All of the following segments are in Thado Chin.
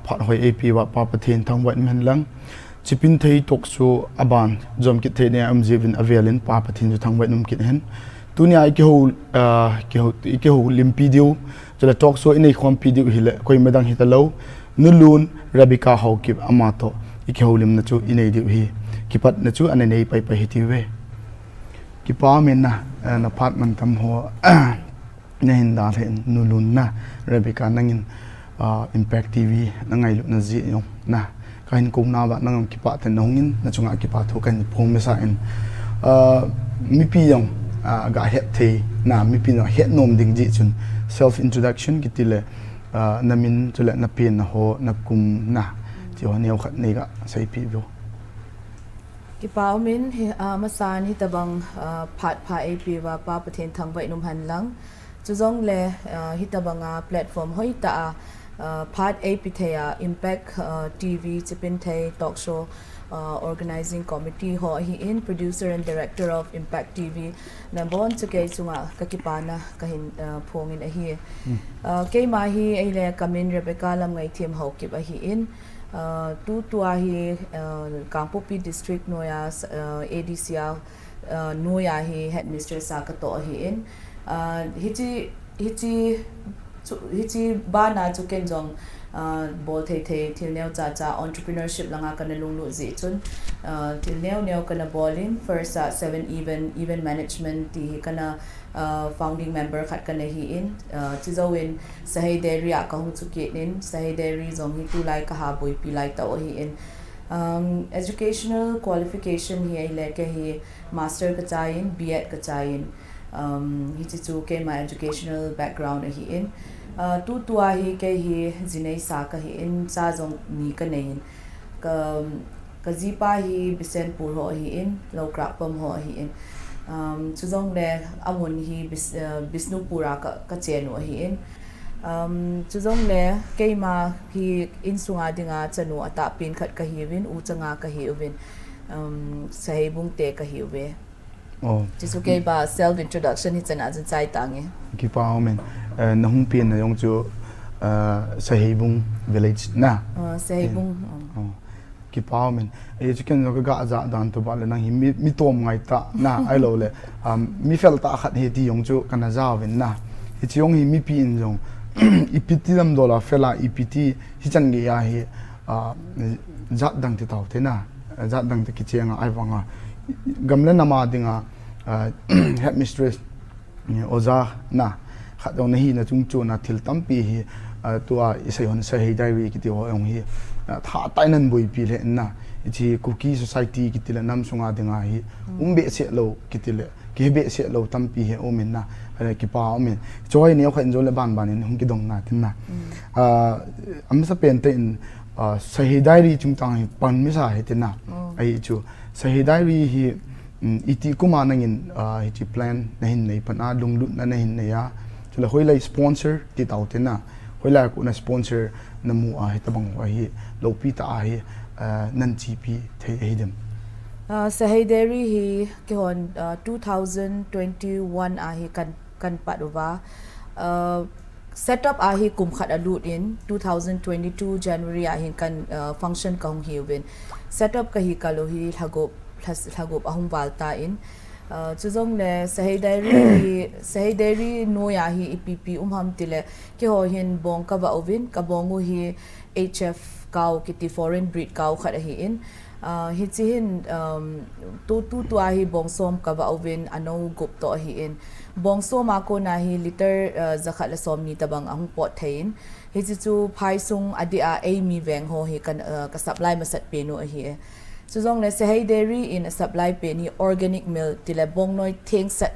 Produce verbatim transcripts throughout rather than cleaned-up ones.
Phat hoi eipeuva Pa Pathen thangvah in um hen lang. Chipin thei talk show aban jom kit thei nei a um jiuvin avelin Pa Pathen chu thangvah in um kit hen. Tunia ikihou, ah, kihou, ikihoulimpi diu, chule talk show inei khompi diu hile, koima dang hitalou, Nulun Rebecca Haokip ama toh ikihoulimna chu inei diu ahi. Kipatna chu ana nei paipai hitiuve. Kipa umin na, eh, na phat mantam ho, nahin dalhan, Nulun na, Rebecca nangin, ah, Impact T V na ngailutna jeh jong na, kahin kou nauva nang jong kipah tah in nahungin, nachunga kipa thu kahin phong masa in, ah, mipi jong, ah, ga het thei na, mipi jong het nom ding jeh chun self introduction kiti le, ah, namin chule napen naho, nakum na, tiho neokhat nei ga seipeh uvo. Kipa umin, hi, ah, masan hitabang, ah, phat pha eipeuva Pa Pathen thangvah in um hen lang. Chujongle, ah, hitabanga platform hoitah a, ah, phat eipe thei a Impact, ah, T V Chipin Thei Talk Show, ah, Organizing Committee ho ahin, Producer and Director of Impact T V nabon chu kei chunga kakipana kahin, ah, phongin ahi. Ah, keima hi ahile kamin Rebecca Lamngaithem Haokip ahin, ah, tutua hi, ah, Kangpokpi District noiya, ah, A D C a, ah, noiya hi Headmistress a katoh ahin. Ah, hiche, hiche, chu, hiche bana chu ken jong, ah, bol thei thei thil neocha cha entrepreneurship langa kana lunglut jeh chun, ah, thil neo neo kana bolin, first a Seven Event, Event Management ti hi kana, ah, founding member khat kana hin, ah, chujouvin Sahei Dairy a kahung chukit in, Sahei Dairy jong hi tulai kaha boipi laitah u ahin. Um, educational qualification hi ahile kei hi master kachai in, B Ed kachai in, um, hiche chu keima educational background ahin. Ah, tutua hi kei hi jineisa kahin, cha jong ni kanei in. Ka, kajipa hi Bishnupur ho ahin, Loukrakpam ho ahin. Um, chujongle amun hi Bis-, ah, Bishnupur a ka, kachen u ahin. Um, chujongle keima hi insunga dinga chanu atahpen khat kahiuvin, u changa kahiuvin, um, Saheibung te kahiuve. Chuchu keiba self introduction hichana chun chai tange. Kipa umin. Eh, nahung penna jong chu, eh, Saheibung village na. Ah, Saheibung. Kipa umin. Eh, chu ken jong kaga ja dan toh bale nang hi mi, mi tom ngaitah na, ahiloule, um, mi feltah khat ahi ti jong chu kana jauvin na. Hiche jong hi mipi in jong ipi ti damdola fel a, ipi ti hichan geiya hi, ah, jat dang ti taute na. Jat dang ti kichenga ahivanga gam le nam a dinga, ah, headmistress, oja na khat jong nahina chungchona thil tampi hi, ah, tua isei hon Sahei Dairy kiti ho jong hi, ah, thahtah in ahin boipi lheh in na. Hiche Kuki society kiti le nam sunga dinga hi um behseh lou kiti le kihe behseh lou tampi hi umin na. Ahile kipa umin. Chuho hi neokhat in jong le banban in hung kidong natin na. Ah, amasapen tah in, ah, Sahei Dairy chungchang hi pan masa hitin na. Ahi chu Sahei Dairy hi, um, iti kuma nangin, ah, hiche plan nahin nei pan a, lunglutna nahin nei a, chule hoilai sponsor ti taute na, hoilai a kona sponsor namu a hitabang ho hi loupi tah a hi, ah, nahin chepi thei ahi dem? Ah, Sahei Dairy hi keihon, ah, two thousand twenty-one a hi kan, kan pat uva. Ah, setup a hi kum khat alut in, two thousand twenty-two January a hin kan, ah, function kahung hiuvin. Setup kahi kal u hi lha gup, lha, lha gup ahung val tan. Ah, chujongle Sahei Dairy hi, Sahei Dairy noiya hi ipi ipi um ham tile, keiho hin bong kavah uvin, kabong u hi H F cow kiti foreign breed cow khat ahin. Ah, hiche hin, um, tu, tutua hi bong som kavah uvin, anou gup toh ahin. Bong som a kona hi liter, ah, jakhat le somni tabang ahung pot thei in. Hiche chu phaisung adeh a eimi veng ho hi kan, ah, ka supply masat pen u ahi. Chujongle Sahei Dairy in a supply pen hi organic milk tile bongnoi thengsat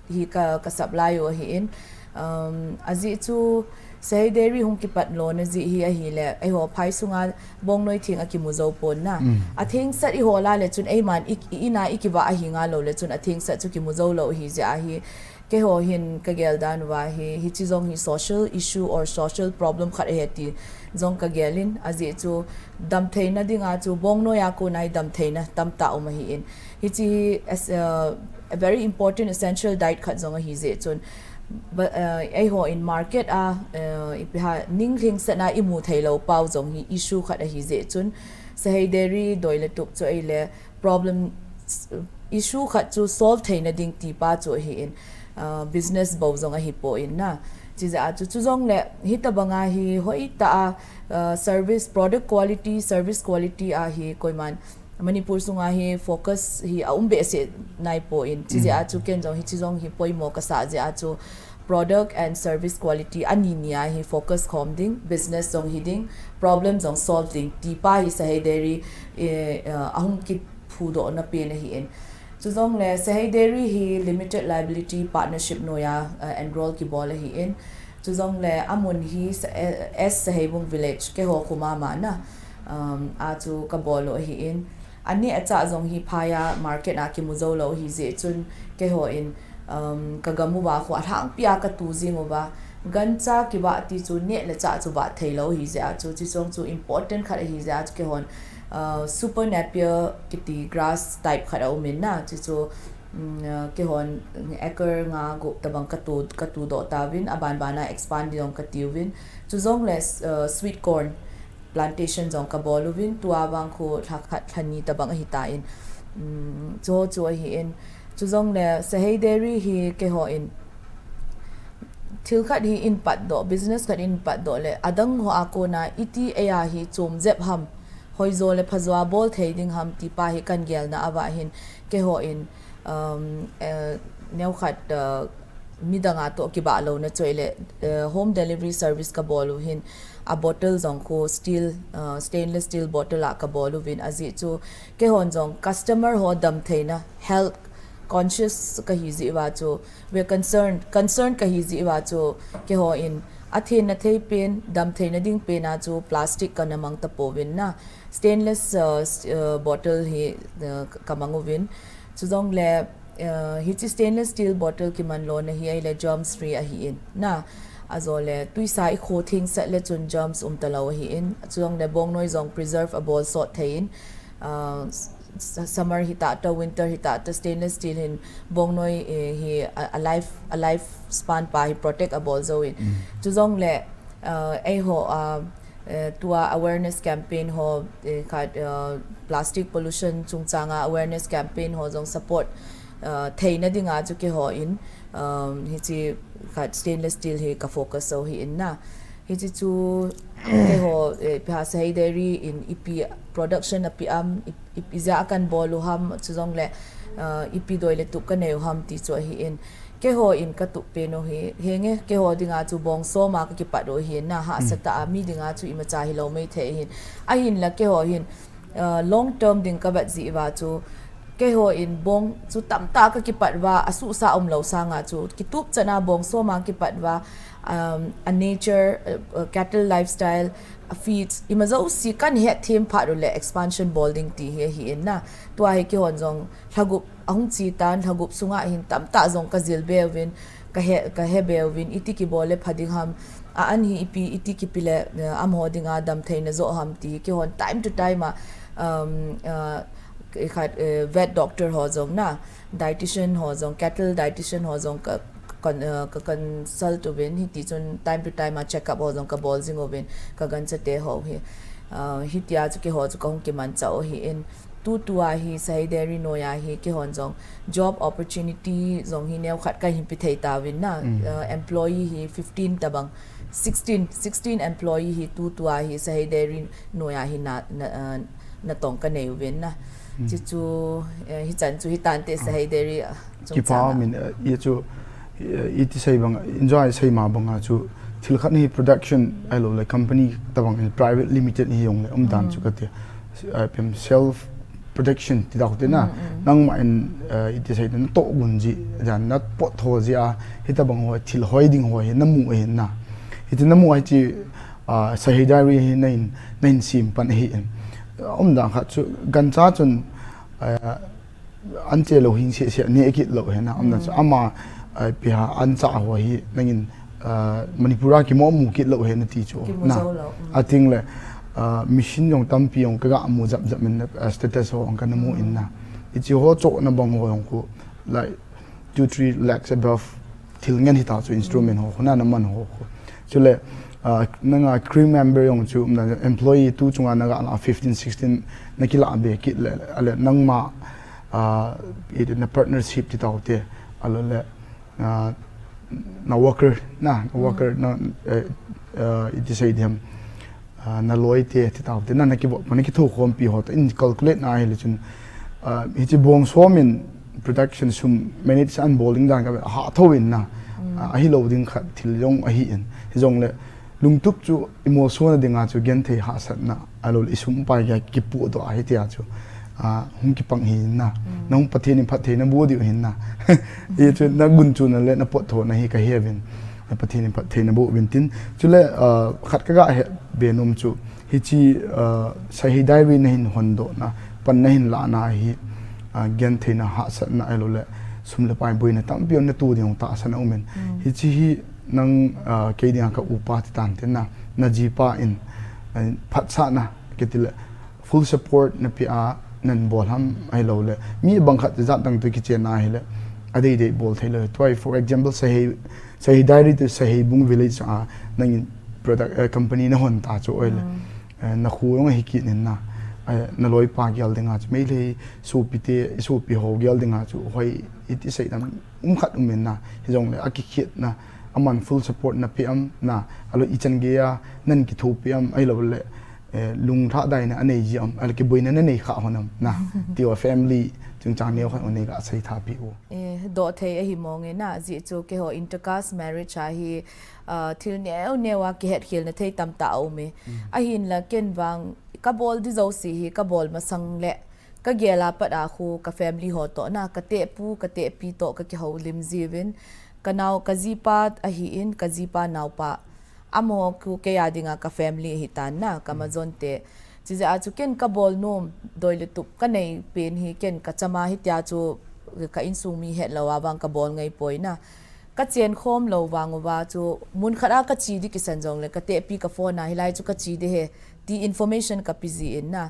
hi ka, ka supply u ahin. Um, ajeh chu Sahei Dairy hung kipat lona jeh hi ahile, eiho phaisunga bongnoi theng akimu jou pon na. Athengsat ihol a le chun eiman i, i in a ikivah ahi ngalou le chun athengsat chu kimu jou lou ahi jeh ahi. Keiho hin kagel dan uva hi, hiche jong hi social issue or social problem khat ahi ti jong kagel in, ajeh chu damtheina dinga chu bongnoi a kona hi damtheina tamtah um ahin. Hiche hi as, uh, a very important essential diet khat jong ahi jeh chun, Ba- eh, eiho in market a, eh, ipi ham, ning lhingset na imu thei lou pau jong hi issue khat ahi jeh chun, Sahei Dairy doi le tup chu ei le problem, issue khat chu solve theina ding ti pa chu ahi in, uh, business bou jong ahi poi na. Chi jeh a chu, chu jong le hitabang a hi hoi ta a, uh, service, product quality, service quality a hi koiman Manipur sunga hi focus hi a um behseh nai poi. Chi jeh a chu ken jong hi chi jong hi poimo ka sa jeh a chu product and service quality ani ni a hi focus khom ding, business jong hi ding, problem jong solve ding ti pa hi Sahei Dairy, eh, uh, ahung ki phudoh na pen ahi in. Chu jong le Sahei Dairy hi limited liability partnership noi a, uh, enroll kibol ahi in. Chu jong le amun hi Sa- eh, S Saheibung Village, keiho khu mama na, um, a chu kabol u ahi in. Ani a cha jong hi phai a market a kimu jou lou hi jeh chun keiho in, um, ka gam uva khu alhangpi a ka tu jing uva. Gancha kivah ti chu neh le chah chu vah thei lou hi jeh a chu, chi jong chu important khat ahi jeh a chu keihon, uh, super napier kiti grass type khat a um in na, chi chu, um, uh, keihon acre nga gup tabang ka tu, ka tu doh tauvin, aban ban a expand ding jong ka tiuvin. Chu jong le, uh, sweet corn plantation jong ka bol uvin, tua vang khu lha khat lha ni tabang ahi ta in, um, chu ho chu ahi in. Chu jong le Sahei Dairy hi keiho in thil khat hi in pat doh, business khat in pat doh le, adang ho a kona iti ei a hi chom jep ham, hoi jo le pha jo a bol thei ding ham ti pa hi kan gel na a va hin keiho in, um, eh, neo khat, uh, midang a toh kibah lou na chu ei le, uh, home delivery service ka bol u hin, a bottle jong khu steel, uh, stainless steel bottle a ka bol uvin, ajeh chu keihon jong customer ho dam theina, health conscious ka hi jeh uva chu, we are concerned, concerned ka hi jeh uva chu, keiho in a thei na thei pen, dam theina ding pen a chu plastic ka na mang ta pouvin na, stainless, uh, s- uh, bottle hi, uh, ka mang uvin. Chu jong le, uh, hichi stainless steel bottle kiman lou na hi ei le germs free ahi in na. A jo le tuisa i kho thing sat le chun germs um ta lou ahi in. Chu jong le bongnoi jong preserve a bol sot thei in. Uh, s- s- summer hi ta ta, winter hi ta ta, stainless steel hin bongnoi, eh, hi a, a life, a life span pa hi protect a bol jo in. Chu jong le, uh, eiho, uh, eh, tua awareness campaign ho, eh, khat, uh, plastic pollution chungchang a awareness campaign ho jong support, uh, theina ding a chu keiho in, um, hichi khat stainless steel hi ka focus jo hi in na. Hichi chu keiho, eh, ipi ham Sahei Dairy in ipi production a pi am, ip- ip- ijat a kan bol u ham, chu jong le, uh, ipi doi le tup ka nei u ham ti chu ahi in. Keiho in ka tup pen u hi, henge, keiho ding a chu bong som a ka kipat u hi na, hahsa ta a mi ding a chu imacha hi lou mei thei hin. Ahin la keiho hin, uh, long term ding ka vet jeh uva chu, keiho in bong chu tamtah ka kipat uva, a suhsa um lou sang a chu, kitup chan a bong som a kipat uva, um, a nature, uh, uh, cattle lifestyle, a feeds, ima jouse kan het them phat u le expansion bol ding ti hi ahi in na. Tua hi keihon jong lha gup ahung chi tan, lha gup sunga hin tamtah jong ka jil be uvin, ka he, ka he be uvin, iti kibol le pha ding ham, a an hi ipi, iti kipe le, eh, amaho ding a dam theina jo ham ti hi keihon time to time a, um, uh, khat, eh, vet doctor ho jong na, dietitian ho jong, cattle dietitian ho jong ka, ka, eh, ka consult uvin, hiti chun time to time a check up ho jong ka bol jing uvin, ka gancha te ho hi. Ah, hitia chu keiho chu ka hung kimancha u hi in, tutua hi Sahei Dairy noi a hi keihon jong job opportunity jong hi neo khat ka hin pe thei tauvin na, ah, employee hi fifteen tabang, sixteen, sixteen employee hi tutua hi Sahei Dairy noi a hi na, na, ah, natong ka nei uvin na. Chi chu, eh, hichan chu hitante Sahei Dairy, ah, chungchang a. Kipa min, eh, i chu, eh, iti sei bang, enjoy sei ma bang a chu, thil khat hi production ahilou le company tabang hi private limited hi jong le um dan chu ka ti. Eh, pem self production ti dau te na. Nangma in, eh, iti sei na toh gun ji, jan na pot tho ji a, hitabang ho, thil hoi ding ho hi na mu ahi na. Hiti na mu ahi chi, ah, Sahei Dairy hi na in, na in sim pan ahi in. Um dan khat chu, gancha chun, eh, an che lou hing se se ne kit lou he na, um dan chu, ama, eh, ipi ham an cha ho hi, nangin, eh, Manipur a kimo mu kit lou he na ti chu. Kimu na. Jou lou, mm. Ating le, ah, machine jong tampi jong ka ga mu jap jap in, ah, status ho jong ka na mu in na. Hichi ho chohna bang ho jong khu, like, two, three lakhs above thil ngen hita chu instrument ho khu na, na man ho khu. Chule, ah, nanga crew member jong chu, na employee tu chunga na ga la fifteen, sixteen na kila be kit le, ale nangma, ah, i na partnership ti tau te, ale le, ah, na worker, na, na worker, na, eh, eh, iti sei diam, ah, na loi te, ti tau te, na, na ki bo, na ki thu khom pi ho, ta in calculate na hi le chun, ah, hichi bong som in production sum manage an bowling dan ka ha tho in na, ah, ahi lo ding khat thil jong ahi in. Hi jong le, lungtup chu i molso na dinga chu genthei hahsatna, ahilou le i sum pai kei a kipu doh ahi tia chu, ah, hung kipang hi na. Na hung Pathen in phattheina boh diu hin na. I chu na gunchu na le na potthona hi ka he uvin. Na Pathen in phattheina boh uvin tin. Chule, ah, khat ka ga he be nom chu. Hichi, ah, Saihei Diary na hin hon doh na. Pan na hin la na hi, ah, gentheina hahsatna ahilou le. Sum le pai boina tampi on na tu ding tahsan a um in. Hichi hi nang, ah, kei dinga ka upa ti tan tin na, na jipa in, ah, phatsahna, kei ti le, full support na pe a, nan bol ham ahilou le. Mi bang khat jat dang tu kichen na hi le, a dei dei bol thei le. Tua, for example, Saihei, Saihei Diary tu Saihei Bung Village a, nang in product, eh, company na hon ta chu oi le. Eh, na khu jong ahi kit in na, eh, na loi pa gel dinga chu, Meitei sopi te, sopi ho gel dinga chu, hoi iti sei dam um khat um in na, hi jong le, a kikhet na, aman full support na pe am na, ahilou i chan gei a, nan kithopi am, ahilou le, eh, lunglhadaina a nei ji am, ahilou kiboina na nei kha hon am na, ti a family chungchang neo khat u nei ga sei tha pi u. Eh, doh thei ahi mong e na, ji chu keiho intercaste marriage a hi, ah, thil neo neo a kihet khel na thei tam ta a um e. Ahin la ken vang, ka bol di jouse hi, ka bol masang le, ka gel a pat a khu, ka family ho toh na, ka tepu, ka tepi toh, ka kihoulim jiuvin, ka nao, ka jipa ahi in, ka jipa naopa. Amaho khu kei a dinga ka family ahi tan na, ka majon te. Chijeh a chu ken ka bol nom, doi le tup, ka nei pen hi ken ka chama hi tia chu ka insung mi het lou a vang ka bol ngai poi na. Ka chen khom lou vang uva chu mun khat a ka che di kisan jong le ka tepi ka phone a hilai chu ka che di he ti information ka pe ji in na.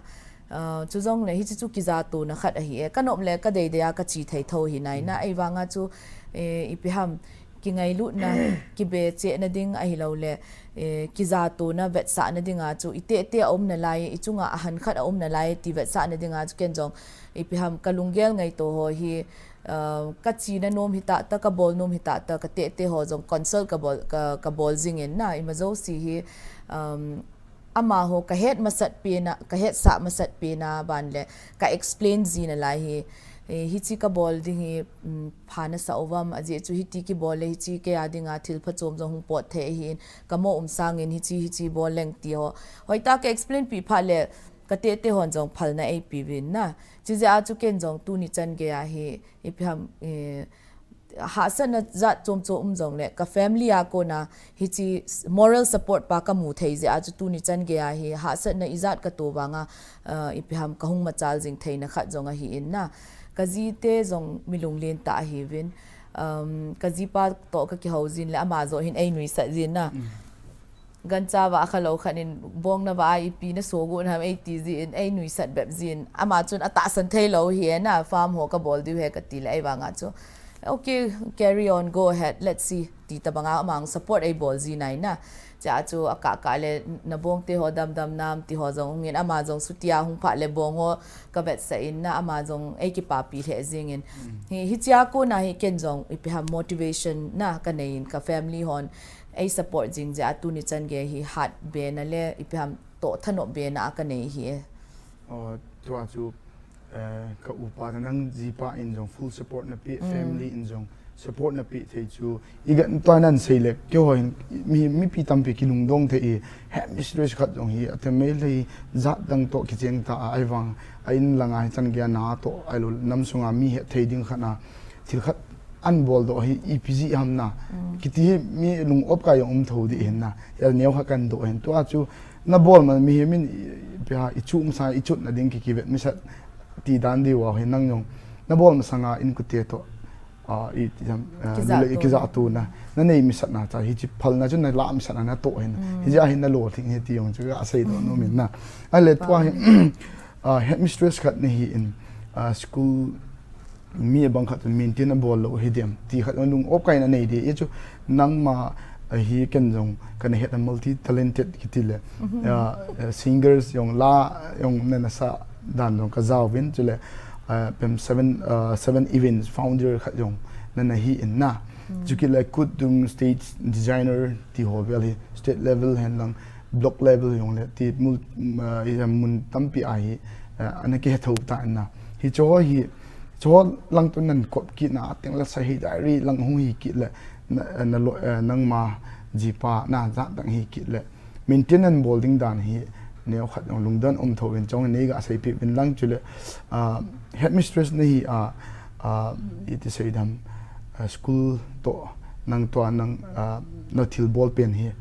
Ah, chu jong le hichi chu kijatona khat ahi e. Ka nop le ka dei dei a ka che thei tho hi nai na. Ei vang a chu, eh, ipi ham kingailutna, kibe cheh na ding ahilou le, eh, kijatona vetsah na dinga chu i tete a um na lai, i chunga a han khat a um na lai ti vetsah na dinga chu ken jong ipi ham ka lunggel ngaito ho hi, ah, ka che na nom hi ta ta, ka bol nom hi ta ta, ka tete ho jong consult ka bol, ka, ka bol jing in na, ima jouse hi, um, amaho ka het masat pen a, ka hetsah masat pen a ban le, ka explain ji na lai hi, eh, hichi ka bol ding hi, um, pha na sa uvam, ajeh chu hiti kibol le hichi kei a dinga thil phachom jong hung pot thei ahi in, ka mo um sang in hichi, hichi bol leng ti ho. Hoi ta ka explain pi phat le, ka tete hon jong phalna ei pe uvin na. Chijeh a chu ken jong tuni chan gei a hi, ipi ham, eh, hahsatna jat chom chom um jong le, ka family a kona hichi s-, moral support pa ka mu thei jeh a chu tuni chan gei a hi, hahsatna ijat ka to vang a, ah, ipi ham ka hung machal jing theina khat jong ahi in na. Ka ji te jong mi lunglen tah ahi uvin, um, ka jipa toh ka kihou jin le ama joh hin ei nuisat jin na. Gancha vah kha lou khat in bong na vah a ipi na so gu na ham ei ti jin, ei nuisat bep jin. Ama chun a tahsan thei lou hi e na, farm ho ka bol diu he ka ti le ei vang a chu, "Okay, carry on, go ahead, let's see," ti ta bang a ama support ei bol ji nai na. Chua chu a kah kah le na bong te ho dam dam nam ti ho jong hung in ama jong suti a hung phat le bong ho ka vetsah in na ama jong ei kipapi lheh jing in. Hi, hichia kona hi ken jong ipi ham motivation na ka nei in ka family hon ei support jing jeh a tuni chan gei hi hat be na le ipi ham toh thanop be na a ka nei hi e. Oh, tua chu, eh, ka upa na nang jipa in jong full support na pe, family in jong support na pe thei chu. I ga tua nan sei le, keiho hin mi, mipi tampi kilungdong thei i, headmistress khat jong hi, ate Meitei jat dang toh kicheng ta a, ahivang, a in langa hi chan gei a na toh, ahilou nam sunga mi hethei ding khat na, thil khat an bol doh hi ipi jeh ham na. Kiti hi mi lung op kai jong um tho di hin na. Hia neo khat kan doh hin. Tua chu na bol ma mihem in i, ipi ham i chu masa i chutna ding ki kivet masat ti dan diu a hin nang jong. Na bol masanga in kute toh, ah, i ti ham, ah, kijatona. Kijatona. Na nei masat na cha hichi phalna chu na la masat na na toh hin. Hijeh a hin na lolhing hi ti jong chu ka sei doh nom in na. Ahile tua hi, ah, headmistress khat na hi in, ah, school mi abang khat maintain abol lou hi dem ti khat lung op kaina nei di. Hichu nangma ahi ken jong kana het a multi talented kiti le. Ah, ah, singers jong la jong nana sa dan jong ka jauvin chule, ah, pem seven, ah, seven events founder khat jong nana hi in na. Chukit le kut dung stage designer ti ho vel hi state level hen lang block level jong le ti mul, ah, i mun tampi ahi, ah, ana kihe thou ta in na. Hicho hi Chuho lang tun nan kop kit na, teng le sa hi diary lang hung hi kit le, na, na lo, eh, nangma jipa na jat dang hi kit le. Maintenance bol ding dan hi, neo khat jong lungdon um tho in chong nei ga seipeh uvin lang chule, ah, headmistress na hi, ah, ah, iti sei dam, ah, school to, nang to, nang, ah, na thil bol pen hi.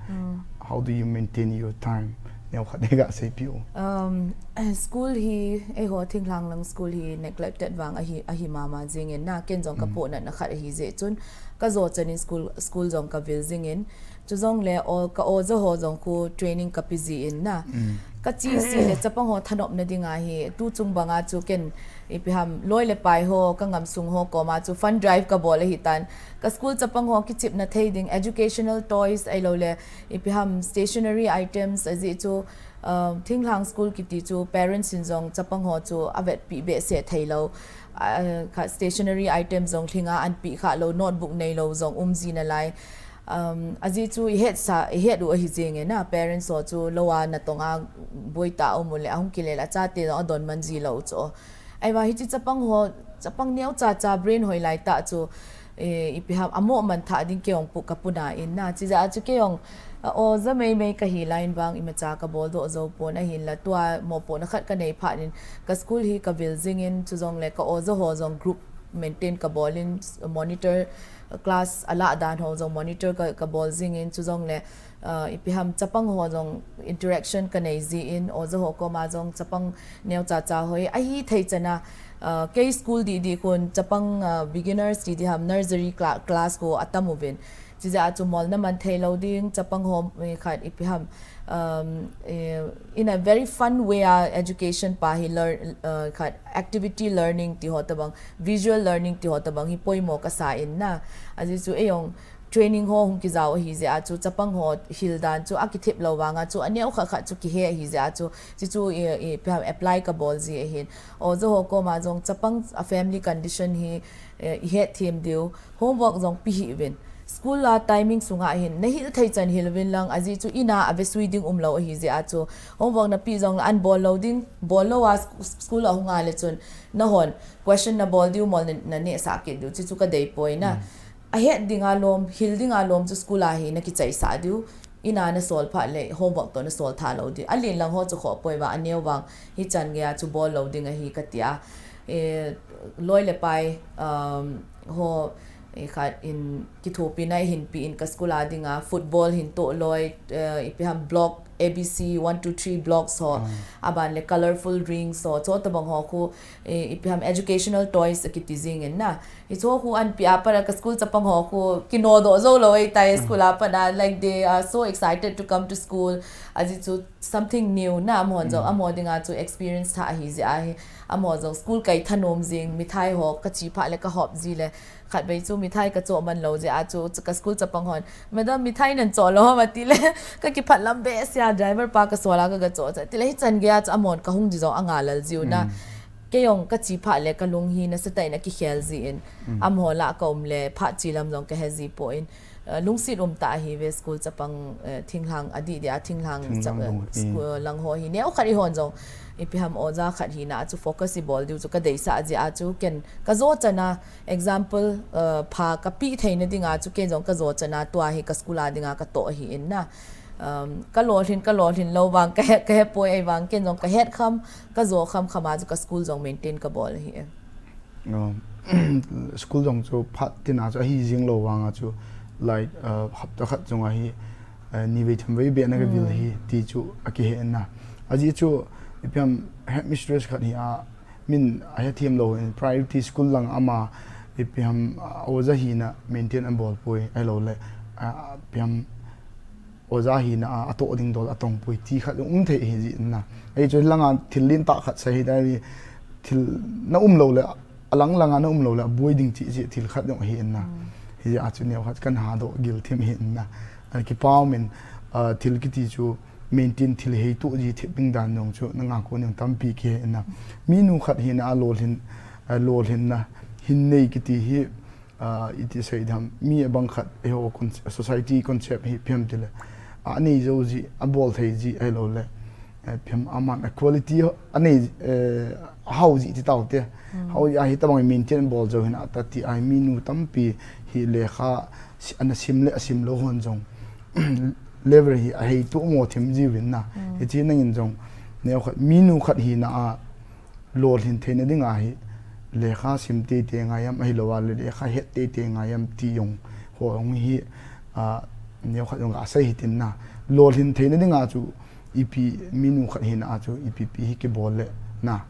How do you maintain your time? Neo khat nei ga seipeh u. Um, school hi, eiho thinglhang lang school hi neglected vang ahi, ahi mama jing in na, ken jong ka pohnatna khat ahi jeh chun, ka jo chan in school, school jong ka vil jing in, chu jong le o, ka oja ho jong khu training ka pe ji in na. Ka chi si le chapang ho thanopna ding ahi, tu chung banga chu ken ipi ham loi le pai ho, ka ngam sung ho koma chu fund drive ka bol ahi tan. Ka school chapang ho kichipna thei ding, educational toys, ahilou le, ipi ham stationery items, ajeh chu, um, thinglhang school kiti chu parents in jong chapang ho chu avetpi behseh thei lou. Ah, kha stationery item jong lhinga an pe kha lou, notebook nei lou jong um ji nalai. Um, ajeh chu i het sa, i het u ahi jing e na, parents ho chu lou a natong a boi ta um u le, ahung kile le, achate jong adon man ji lou chu. Ahivang hiche chapang ho, chapang neo cha cha brain hoi lai ta chu, eh, ipi ham, amo man tha ding kei ong pu ka puna in na. Chijeh a chu kei ong, a, oja mei mei ka hi lai in vang imacha ka bol doh jou pon ahin la tua mopohna khat ka nei phat in ka school hi ka vil jing in chu jong le ka oja ho jong group maintain ka bol in monitor class a lah dan ho jong monitor ka, ka bol jing in chu jong le, ah, ipi ham chapang ho jong interaction ka nei ji in, oja ho koma jong chapang neo cha cha hoi. Ahi thei chan a, ah, kei school di di khun chapang, ah, beginners di di ham nursery cla-, class khu atam uvin. Chijeh a chu molna man thei lou ding, chapang ho, eh, khat ipi ham, um, eh, in a very fun way a education pa hi learn, uh, khat activity learning ti ho tabang, visual learning ti ho tabang hi poimo ka sa in na. Ajeh chu ei ong training ho hung kijao ahi jeh a chu, chapang ho hil dan chu akithip lou vang a chu, aneo khat khat chu kihe ahi jeh a chu, chi chu i, i, ipi ham apply ka bol ji ahin. Oja ho koma jong chapang a family condition hi, eh, i het them diu, homework jong pe hih uvin. School a timing sunga hin, na hil thei chan hil uvin lang, ajeh chu in a avesui ding um lou ahi jeh a chu, homework na pe jong le an bol lou ding, bol lou a sc-, school a hung a le chun, na hon, question na bol diu mol na, na neh sah kit diu, chi chu ka dei poi na. A het ding a lom, hil ding a lom chu school a hi na kichai sah diu, in a na sol phat le homework toh na sol tha lou diu. A lin lang ho chu khoh poi va, aneo vang hi chan gei a chu bol lou ding ahi ka ti a. Eh, loi le pai, um, ho, eh, khat in kithopi na hin pe in ka school a ding a football hin toh loi, eh, ipi ham block, A B C, one, two, three blocks ho, aban le colorful rings ho, chu tabang ho khu, eh, ipi ham educational toys akiti jing in na. Hicho khu an pe a pat a ka school chapang ho khu kino doh jou lou ahi tai school a pat a, like they are so excited to come to school. Ajeh chu something new na, amahon jong, amaho ding a chu experience tha ahi jeh a hi, amaho jong school kai thanom jing, mithai ho ka chi phat le ka hop ji le, khat vei chu mithai ka choh man lou jeh a chu, chu ka school chapang hon, "Madam, mithai nan choh lou ham?" ati le, ka kiphat lam behseh a, driver pa ka sol a ka ga choh cha, ti le hichan gei a chu amahon ka hung di jong anga lel jiu na. Kei jong ka chi phat le ka lung hi nasatah in akikhel ji in. Amaho lah ka um le phat chi lam jong ka he ji poi. Eh, lungset um tah ahi ve school chapang, eh, thinglhang adih dih a thinglhang chap-, eh, school lang ho hi. Neo khat i hon jong, ipi ham oja khat hina a chu focus i bol diu chu ka deisah jeh a chu ken ka jo chan a example, eh, pha ka pe theina ding a chu ken jong ka jo chan a tua hi ka school a ding a ka toh ahi in na. Um, ka lolhin, ka lolhin lou vang, ka he, ka he poi ahivang, ken jong ka het kham, ka jo kham kham a chu ka school jong maintain ka bol ahi e. Um, school jong chu phat tina chu ahi jing lou vang a chu, like, uh, hapta khat jong ahi, uh, ni vei thum vei beh na ka vil hi ti chu akihe na. Ajeh chu, ipi ham headmistress khat hi a, min a hethem lou in priority school lang ama, ipi ham, uh, oja hina maintain an bol poi, ahilou le, uh, ipi ham, oja hina a, atoh ding dol atong poi ti khat um thei ahi jeh in na. Ahi chu lang a thil lentah khat sa hi dai, thil na um lou le, alang langa na um lou le, aboi ding chi, chi thil khat jong ahi in na. Hijeh a chu neo khat kana hadoh gil thim ahi in na. Ana kipa um in, ah, thil kiti chu maintain thil heitoh ji thip ding dan jong chu na ngah kon jong tampi kihe in na. Minu khat hina a lolhin, ah, lolhinna hin nei kiti hi, ah, iti sei dam, mi abang khat, eiho con-, society concept hi ipi ham tile, ah, anei jou ji, abol thei ji, ahilou le, eh, ipi ham, aman a quality ho, anei, eh, hao ji ti tau te. Hao ji ahi tabang maintain bol jou hina ta ti ahi, minu tampi hi lekha si-, ana sim le asim lou hon jong level hi aheitoh mo thim jiuvin na. Hiche nangin jong neo khat, minu khat hina a lolhin theina dinga hi lekha sim teitei ngai am, ahilou a le lekha het teitei ngai am ti jong ho jong hi, ah, neo khat jong gasei hitin na. Lolhin theina dinga chu ipi, minu khat hina a chu ipi pi hi kibol le na,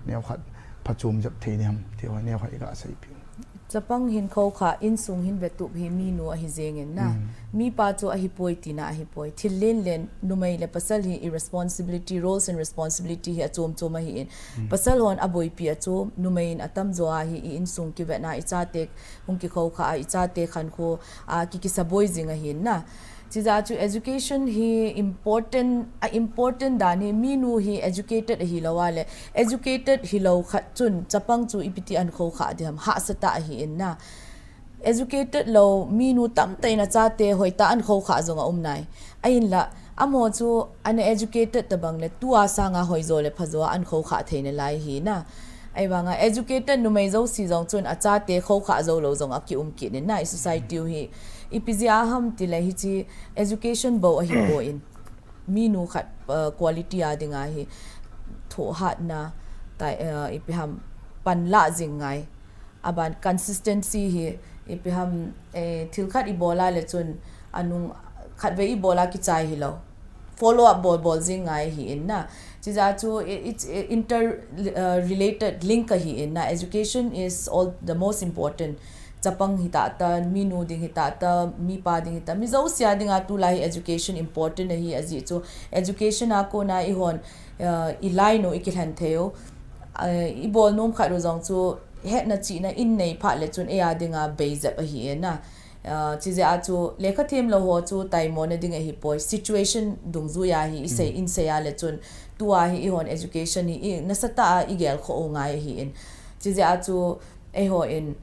neo khat phachom jep thei diham ti ho neo khat igasei piu. Chapang hin khoukhah, insung hin vetup hi minu ahi jengin na. Mipa chu ahipoi tina ahipoi. Thil len len, numei le pasal hi i responsibility, roles and responsibility hi achom chom ahi in. Pasal hon aboipi achom, numei in atamjo a hi i insung kivetna, i chate hung kikhoukhah a, i chate khankho a, ki kisaboi jing ahi in na. Chijeh a chu education hi important, a important dan hi minu hi educated ahilou a le, educated hilou khat chun chapang chu ipi ti an khoukhah diham, hahsa tah ahi in na. Educated lou minu tamtah in achate hoitah an khoukhah jong aum nai. Ahinla, amaho chu ana educated tabang le tua sanga hoijo le phajo a an khoukhah theina lai hi na. Ahivanga educated numei jouse jong chun achate khoukhah jou lou jong akium kit in na, i society u hi. Ipi jeh a ham tile hiche education bou ahipoi. Minu khat, uh, quality a dinga hi thohhatna, tai, uh, ipi ham, panlah jing ngai. Aban consistency hi, ipi ham, eh, thil khat ibol a le chun anung khatvei ibol a kichai hilou. Follow up bol bol jing ngai ahi in na. Chijeh a chu i-, it's, eh, inter, uh, related link ahi in na. Education is all the most important. Chapang hitah tah, minu ding hitah tah, mipa ding hitah tah, mi jouse a dinga tulai hi education important ahi, ajeh chu education a kona ihon, uh, i lainu i kilhen thei u. Uh, ibol nom khat u jong chu hetna chihna in nei phat le chun eia dinga beijep ahi e na. Uh, chijeh a chu lekha themlou ho chu taimona ding ahipoi, situation dungjuia hi isei, in sei a le chun tua hi ihon education hi i nasatah a igelkhoh u ngai ahi in. Chijeh a chu eihon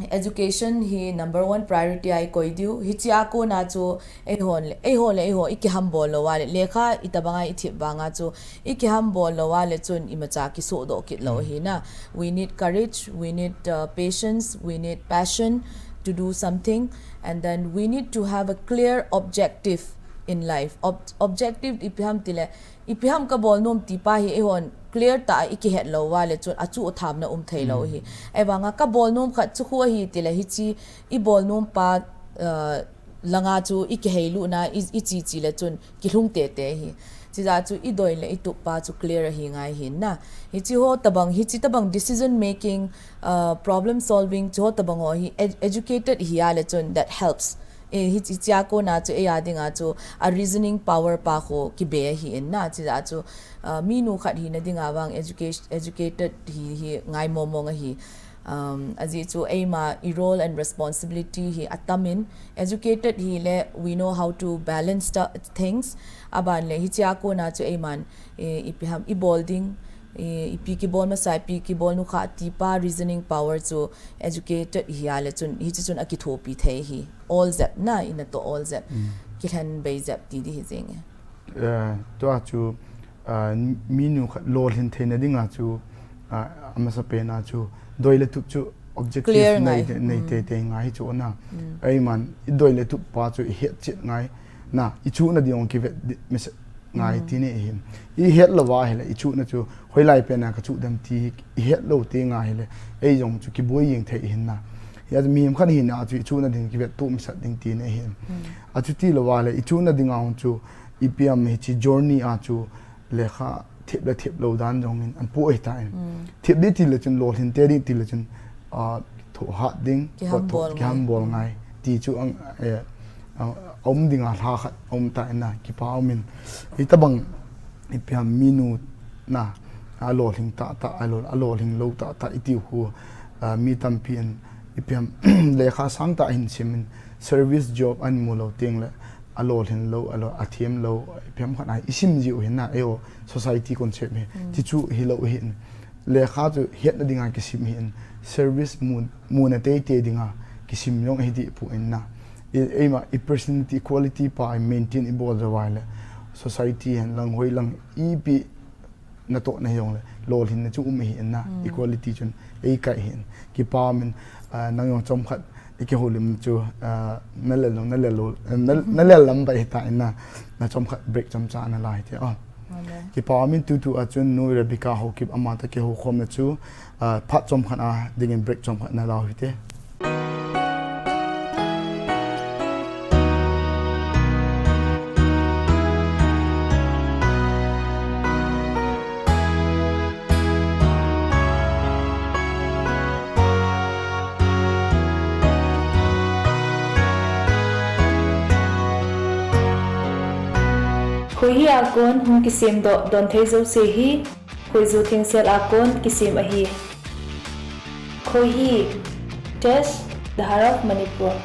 education hi number one priority a ikoi diu. Hichea kona chu eihon le, eiho le eiho ikihambol lou a le, lekha itobanga ithep vanga chu ikihambol lou a le chun imacha kisohdoh kit lou ahi na. We need courage, we need, uh, patience, we need passion to do something, and then we need to have a clear objective in life. Ob-, objective ipi ham tile, ipi ham kabol nom ti pa hi eihon clear tah a ikihet lou a le chun achuh thamna um thei lou ahi. Ahivanga kabol nom khat chu khu ahi tile hiche ibol nom pa, uh, langa chu ikihei lutna i, iche che le chun kilhung tete ahi. Chijeh chu idoi le itup pa chu clear ahi ngai ahi na. Hiche ho tobang, hiche tobang decision making, uh, problem solving, chu ho tobang ho hi ed-, educated ihi a le chun that helps. Eh, hi, hichea kona chu eia dinga chu a reasoning power pa khu kibe ahi in na, chijeh chu, uh, minu khat hina dinga vang education, educated hi, hi ngai mong mong ahi. Um, ajeh chu eima i role and responsibility hi atam in, educated hi le we know how to balance the things. Aban le hichea kona chu eiman, eh, ipi ham, ibol ding, eh, ipi kibol masa, ipi kibol nukha ti pa reasoning power chu educated ihi a le chun, hiche chun akithopi thei ahi. Ol jep na, ina toh ol jep. Kilhen bei jep ti di hi jeng e. Eh, tua chu, ah, minu khat lolhin theina dinga chu, ah, amasa pena chu, doi le tup chu objective clear nei ngai. Te, nei te te ngai chu na. Eiman, i doi le tup pa chu i het chet ngai. Na, i chuhna ding ong kivet di, masa ngai ti nei hin. I het lou va hile, i chuhna chu, hoilai pena ka chuh dem ti hi, i het lou ti ngai hile, ei jong chu kiboi jeng thei hin na. Hia chu mihem khat hina chu, i chuhna ding kivet tu masa ding ti nei hin. A chuti lou va le, i chuhna dinga ong chu, ipi ham hiche journey a chu lekha thep le thep lou dan jong in an pu ahi ta in. Thep di ti le chun lolhin te di ti le chun, ah, thohhat ding, kihambol ngai. Kihambol ngai. Ti chu ang, eh, ah, um dinga lha khat um ta in na, kipa um in. Hitabang ipi ham minu na, alolhing tahtah, alol, alolhing lou tahtah iti khu, ah, mi tampi in ipi ham lekha sangtah ahin sim in service job ahin mu lou teng le alolhin lou, alol, athem lou, ipi ham khat a isim jiu hin na, eiho society concept hi. Ti chu hilou hin. Lekha chu hetna dinga kisim hin. Service mu, muna teitei dinga kisim jong hi dih pu in na. I, eima, i personality quality pa i maintain i bol jo vai le society hen lang hoi lang ipi natohna jong le lolhinna chu um hi in na. Equality chun ei kai hin. Kipa min, ah, nang jong chomkhat i kihoulim chu, ah, na lel lou, na lel lou, na, na lel lam ba hi ta in na. Na chomkhat break chomcha na la hi te. Oh. Kipa min tutu a chun nu Rebecca Haokip ama ta kihou khomna chu, ah, phat chomkhat a dingin break chomkhat na la hi te. Khohi a kon hung kisem doh don thei jouse hi khoiju thengsel a kon kisem ahi. Khohi, Tesh, Dhar of Manipur.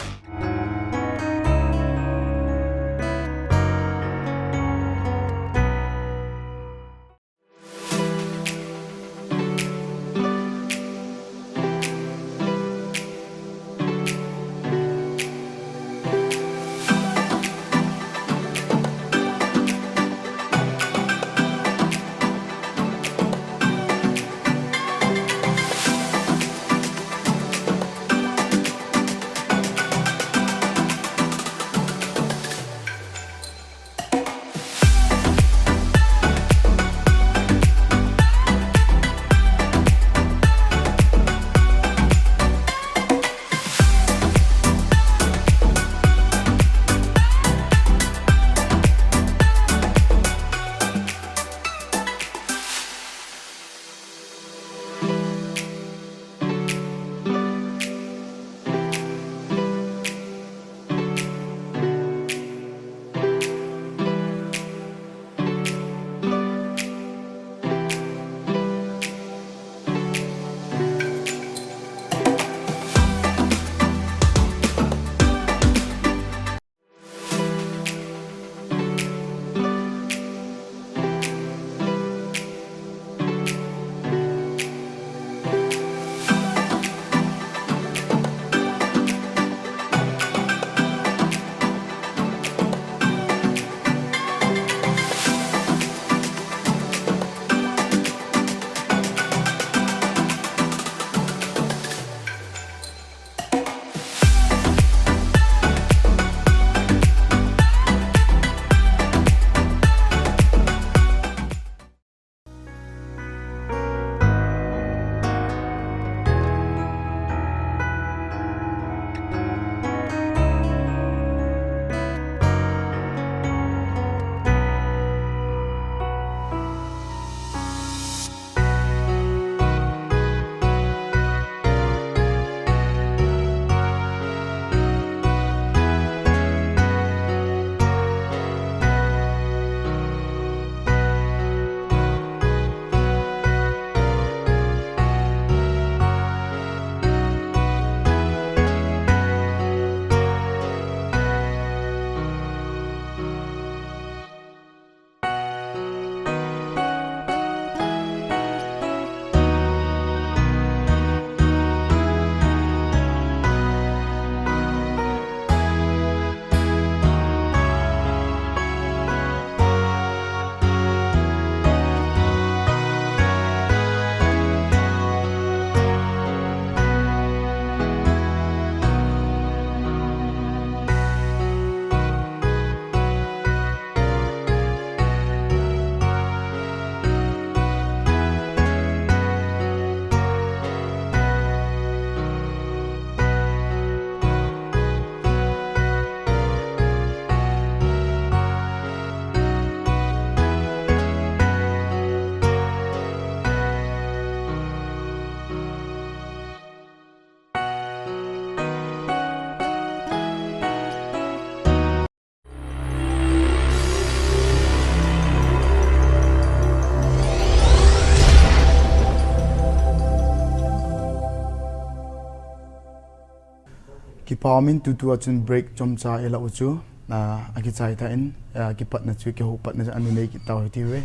Kipa umin tutu a chun break chomcha i la u chu, ah, a kichai ta in, ah, kipatna chu, kihou patna chu, anu nei kit tau hiti ve.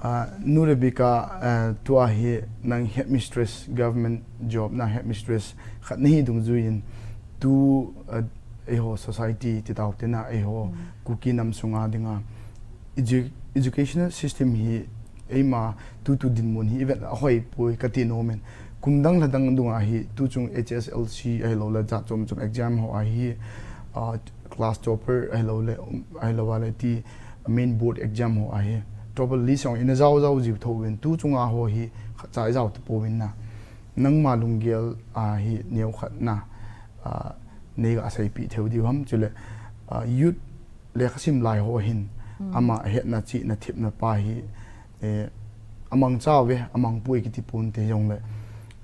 Ah, Nu Rebecca, ah, tua hi nang headmistress, government job na headmistress khat na hi dungjuiyin tu, ah, eiho society ti tau te na eiho Kuki nam sunga dinga edu-, educational system hi eima tutu dinmun hi i vet a hoi poi ka ti nom in. Kum dang lha dang dunga hi tu chung H S L C ahilou le jat chom chom exam ho a hi, ah, class topper ahilou le, um, ahilou le ti main board exam ho a hi topper list jong ina jau jau jiu tho uvin tu chunga ho hi khat cha i jau ta pouvin na. Nangma lunggel a hi neo khat na, ah, nei ga seipi theu diu ham chule, ah, youth lekha sim lai ho hin, ama hetna chihna thepna pa hi, eh, amang cha ve, amang pui kiti pon te jong le,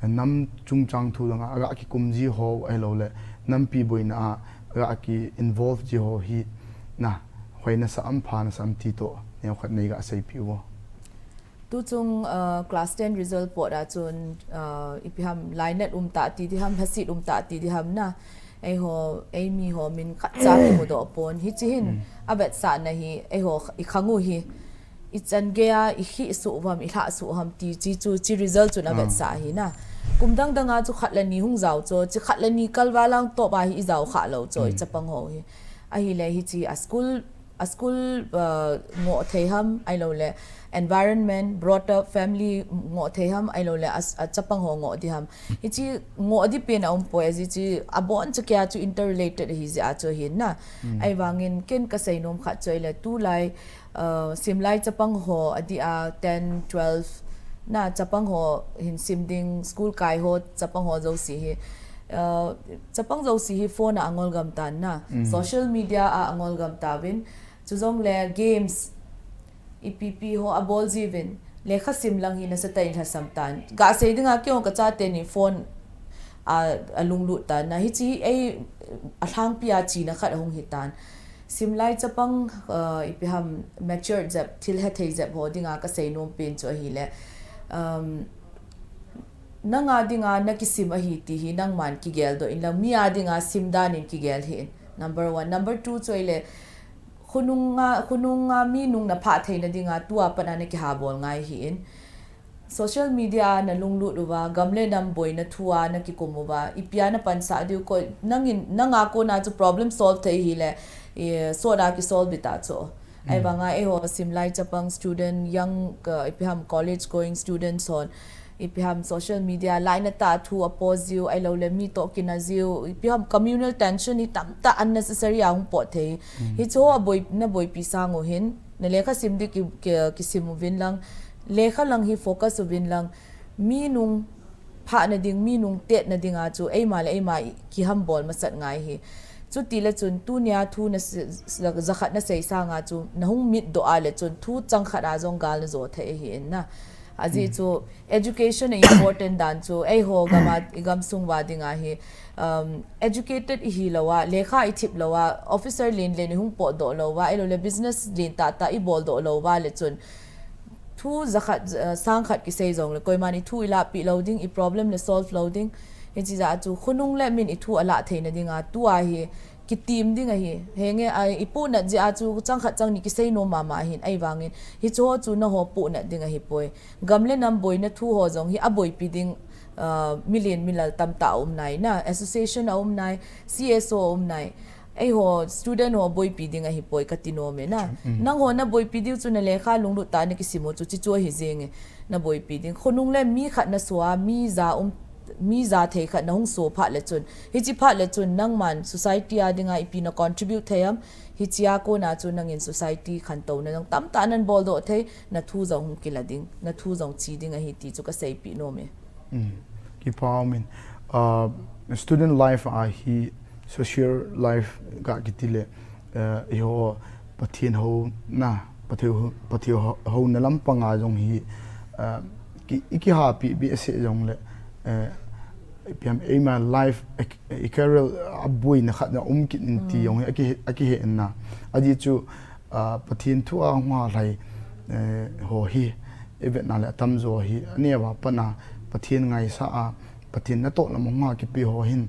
nam chungchang thu dang a, aga kikum ji ho ahilou le, nampi boina a, aga ki involve ji ho hi, na, hoina sa am phana sa am ti to, neo khat nei ga seipi vo. Tu chung, uh, class ten result pot a chun, uh, ipi ham lainat um ta ti di ham, lhasit um ta ti di ham na. Eiho, eimi ho min khat cha kimu doh pon. Hichi hin, a vetsahna hi, eiho, i khang u hi. I chan gei a, i khi su vam, i lha su ham ti, chi chu, chi result chun a vetsah hi na. Kum dang dang a chu khat le ni hung jau chu, chi khat le ni kal va lang top a hi i jau kha lou chu, i chapang ho hi. Ahile hichi a school a school, uh, ngoh thei ham, ahilou le environment, brought up, family ngoh thei ham, ahilou le a, a chapang ho ngoh di ham. Hichi ngoh di pen a um poi, aji chi a bon cha kia chu interrelated hi ji a chu hin na. Ahivangin ken ka sei nom khat chu ahile tu lai, uh, sim lai chapang ho a di a ten, twelve na chapang ho hin sim ding school kai ho chapang ho jouse hi. Uh, chapang jouse hi phone a angol gam tan na. Social media a angol gam ta vin. Chujong le games, ipi pi ho a bol ji vin, lekha sim lang hi nasa ta in lhasam tan. Ga sei dinga kei ka cha te ni phone a, a lunglut tan. Na hichi ei a lhangpi a china khat a hung hi tan. Sim lai chapang, uh, ipi ham mature jep, thil he thei jep ho dinga ka sei nom pen chu ahile. Um, nanga dinga na kisim ahi ti hi nangman kigel doh in lang, mi a dinga sim dan in kigel hi in. Number one. Number two chu ahile, Khonunga, khonunga mi nung na phah theina dinga tua pat a na kiha bol ngai hi in. Social media a na lunglut uva, gam le nam boina thu a na kikum uva, ipi a na pansah diu ko, nangin, nanga kona chu problem solve thei hi le, i, sot a ki solve ta chu. Ahivanga eiho sim lai chapang student, young, uh, ipi ham college going students hon, ipi ham social media, lainat a thu a post jiu, ahilou le mi toh kina jiu, ipi ham communal tension hi tamtah unnecessary a hung pot thei. Hichu a boi, na boipi sang u hin, na lekha sim di ki, ki, kisim uvin lang, lekha lang hi focus uvin lang, mi nung phahna ding, mi nung tetna dinga chu, eima le eima i, kiham bol masat ngai hi. Chuti le chun, tunia thu na se-, se-, jakhat na sei sanga chu, na hung mit doh a le chun, thu chang khat a jong gal na jo thei hi in na. Aji chu, education a important dan chu, eiho gam a, i gam sung uva dinga hi, um, educated i hi lou a, lekha i thip lou a, officer len len i hung pot doh lou a, ahilou le business len tah tah i bol doh lou a le chun, thu jakhat, uh, sang khat kisei jong le, koiman i thu i lahpi lou ding, i problem le solve lou ding, hichi ja chu, khonung le min i thu a lah theina dinga, tua hi, kitim ding ahi. Henge a, i puhnat jeh a chu chang khat chang ni kisei nom mama ahin, ahivangin hichu ho chu na ho puhnat ding ahi poi. Gam le nam boina thu ho jong hi a boipi ding, ah, milen milal tamtah a um nai na, association a um nai, C S O a um nai. Eiho student ho boipi ding ahi poi ka ti nom e na. Nang ho na boipi diu chu na lekha lunglut tah a na kisim u chu chi chu ahi jeng e. Na boipi ding. Khonung le mi khat na so a, mi ja um mi ja thei khat na hung so phat le chun, hichi phat le chun nangman society a dinga ipi na contribute thei am, hichia kona chu nangin society khantouna jong tamtah nan bol doh thei, na thu jong hung kila ding, na thu jong chi ding ahi ti chu ka seipi nom e. Kipa umin, ah, student life a hi social life ga kiti le, eh, eiho Pathen houna, Pathen hou-, Pathen hou-, houna lampanga jong hi, eh, ki, i kihapi behseh jong le, eh, ipi ham eima life, i, i career a boina khat na um kit in ti jong hi, a ki, a kihe in na. Aji chu, ah, Pathen thu a hung ha lhai, eh, ho hi, i vetna le atamjo hi, aneo a pat na Pathen ngaisah a, Pathen natoh lam a hung ha kipe ho hin,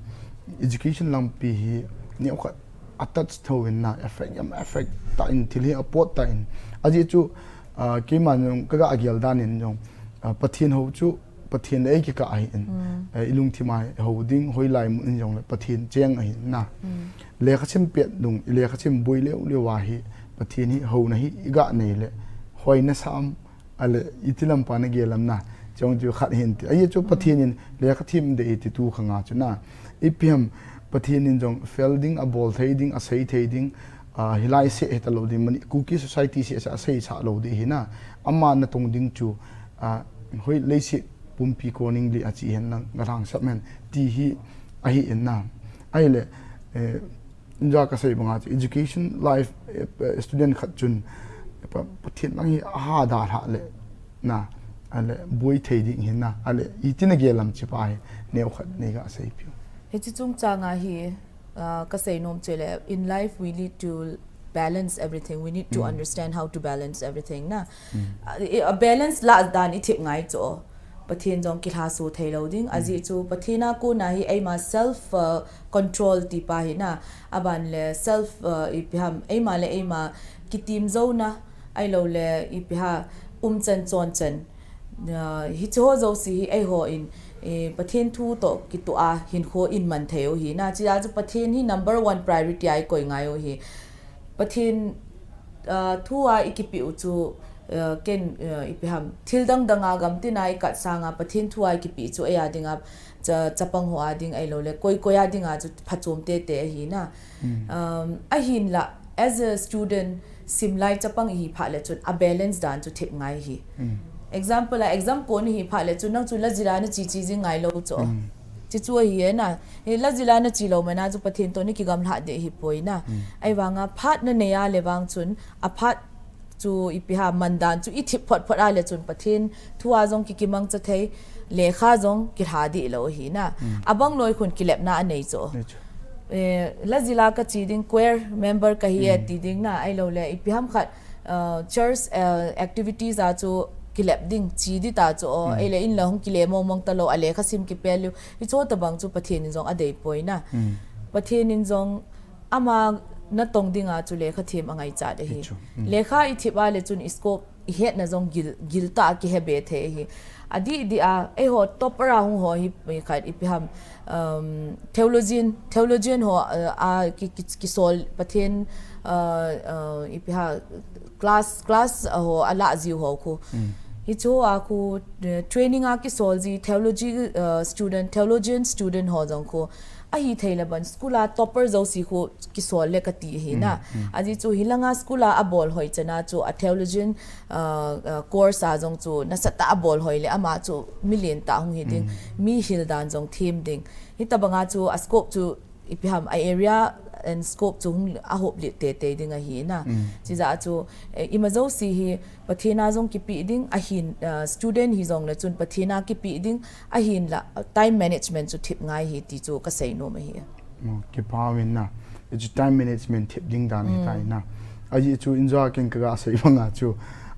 Education lampi hi neokhat a touch tho in na, effect jam effect tah in, thil hi a pot tah in. Ajeh chu, ah, keima jong ka ga gel dan in jong, ah, Pathen hou chu, Pathen le ei kikah ahi in. Eh, i lungthim a hou ding, hoilai mun in jong le Pathen cheng ahi na. Lekha sim pet lung, lekha sim boi leu leu a hi, Pathen hi houna hi i ga nei le, hoi na sam, Ale, iti lampa na gel lam na, chong chu khat hin ti. Ajeh chu Pathen in lekha thiem ding iti tu khang a chu na. Ipi ham Pathen in jong fel ding, a bol thei ding, a sei thei ding, ah, hilai seh hita lou ding, mani Kuki society seh seh a sei sah lou ding hi na. Ama na tong ding chu, ah, hoi leiset pumpi koning li a chi hen lang, nga thang sap hen, ti hi ahi in na. Ahile, eh, Inja ka sei banga chu education life, eh, eh, student khat chun, eh, pa, Pathen lang hi a ha da lha le, na, ale, boi thei ding hi na, ale, iti na gel lam chi pa hi, neokhat nei ga sei piu. Hichi chungchang a hi, ah, ka sei nom chu le, in life we need to balance everything. We need to understand how to balance everything na. Ah, i, a balance lah dan i thip ngai chu. Pathen jong kilhaso thei lou ding. Ajeh chu Pathen a kona hi eima self, uh, control ti pa hi na. Aban le self, uh, ipi ham, eima le eima kitim jou na. Ahilou le ipi ham umchan chonchan. Uh, hichi ho jouse hi eiho in, eh, Pathen thu toh kitoh a hinkho in man thei u hi na. Chijeh chu Pathen hi number one priority a i koi ngai u hi. Pathen, ah, thu a i kipe u chu, ah, ken, ah, ipi ham, thil dang dang a gamtin a i kat sang a Pathen thu a i kipe chu ei a ding a, cha, chapang ho a ding ahilou le, koi koi a ding a chu phachom tete ahi na. Um, ahin la, as a student, simlai chapang i hi phat le chun, a balance dan chu thip ngai hi. Example a, exam kon i hi phat le chun, nang chu la jila na chi chi jing ngai lou chu. Chi chu ahi e na. Hi la jila na chi lou mana chu Pathen toh na kigamlha ding hi poi na. Ahivanga phat na nei a le vang chun, a phat chu ipi ham man dan chu i thip phot phot a le chun Pathen thu a jong ki kimang cha thei, lekha jong kilha ding lou hi na. Abang loi khun kilepna a nei chu. Nei chu. Eh, la jila ka chi ding choir member ka hi e ti ding na, ahilou le ipi ham khat, uh, church, uh, activities a chu kilep ding, chi ding ta chu, oh, ei le in la hung kile mong mong ta lou, a lekha sim kipel lou, hicho tabang chu Pathen in jong a dei poi na. Pathen in jong ama na tong ding a chu lekha thiem a ngaichat ahi. Hichu. Lekha i thip a le chun i scope i hetna jong gil, gil ta a kihe be thei ahi. A dih dih a, eiho topper a hung ho hi, hi khat ipi ham, um, theologian, theologian ho, uh, a ki, ki, kisol Pathen, uh, uh, ipi ham, class, class, uh, ho a la jiu ho khu. Hichu a khu, uh, training a kisol ji theology, uh, student, theologian student ho jong khu. Ahi thei le ban school a topper jouse khu kisol le kati ahi na. Ajeh chu hilanga school a a bol hoi chana chu a theologian, uh, uh, course a jong chu nasatah a bol hoi le ama chu mi lentah hung hi ding, mi hil dan jong thiem ding. Hitabanga chu a scope chu ipi ham a area and scope chu hung a hop lit tete ding ahi na. Chijeh chu, eh, ima jouse hi Pathen a jong kipe ding, ahin, uh, student hi jong le chun Pathen a kipe ding, ahin la, uh, time management chu thip ngai hi ti chu ka sei nom ahi. Oh, kipa um in na. Hichu time management thip ding dan hi tai na. Ajeh chu inja ken ka ga sei banga chu,